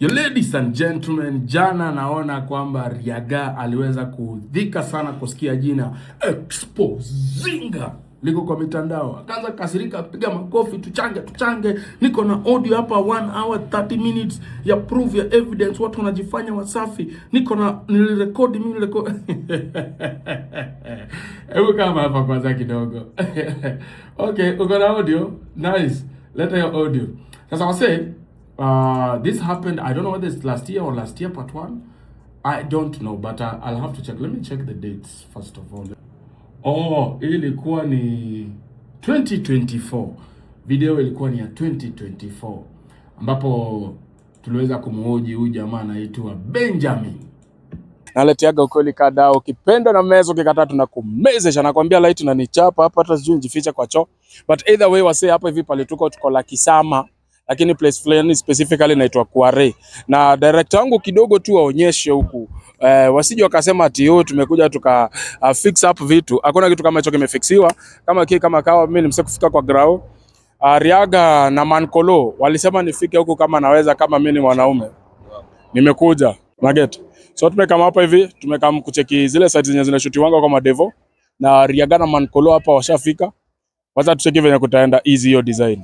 Yo, ladies and gentlemen, jana naona kwamba Riaga aliweza kuudhika sana kusikia jina Expozinga liko kwa mitandao, akaanza kasirika, piga makofi, tuchange tuchange. Niko na audio hapa 1 hour 30 minutes ya proof ya evidence, watu wanajifanya wasafi. Niko na nilirekodi mimi nilirekodi. Hebu kama hapa kwanza kidogo. Okay, uko na audio? Nice. Leta your audio. Sasa wase, this happened, I don't know whether it's last year or last year part one. I don't know, but I'll have to check. Let me check the dates first of all. Oh, hii ilikuwa ni 2024. Video ilikuwa ni ya 2024 ambapo tuliweza kumhoji huyu jamaa anaitwa Benjamin. Naletiaga ukweli kadhaa, ukipenda na meza, ukikataa tunakumezesha. Nakwambia light na nichapa hapa, hata sijui nijificha kwa choo, but either way wase, hapa hivi pale tuko Lakisama, lakini place fulani specifically inaitwa Kware, na director wangu kidogo tu aonyeshe huku wasije wakasema ati oh, tumekuja tuka fix up vitu. Hakuna kitu kama hicho kimefixiwa. Kama kile kama kawa, mimi nimse kufika kwa grao. Riaga na Mankolo walisema nifike huku kama naweza, kama mimi ni mwanaume nimekuja unaget. So tumekama hapa hivi, tumekam kucheki zile site zenye zinashootiwanga kwa madevo na Riaga na Mankolo hapa washafika. Wacha tucheki venye kutaenda easy hiyo design.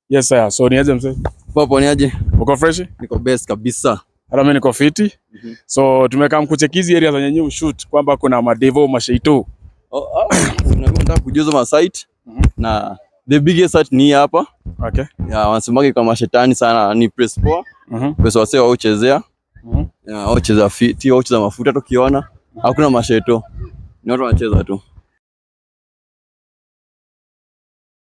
Yes sir. So niaje mzee? Popo ni aje? Uko fresh? Niko best kabisa. Hata mimi niko fiti. So tumekam kucheki hizi area zenye new shoot kwamba kuna madevo masheito. Oh, oh. Nataka kujuza ma site na the biggest site ni hii hapa. Ya wanasemanga kwa mashetani sana ni place poa. Place wasee wauchezea. Ya waucheza fiti, waucheza mafuta tukiona. Hakuna masheto. Ni watu wanacheza tu.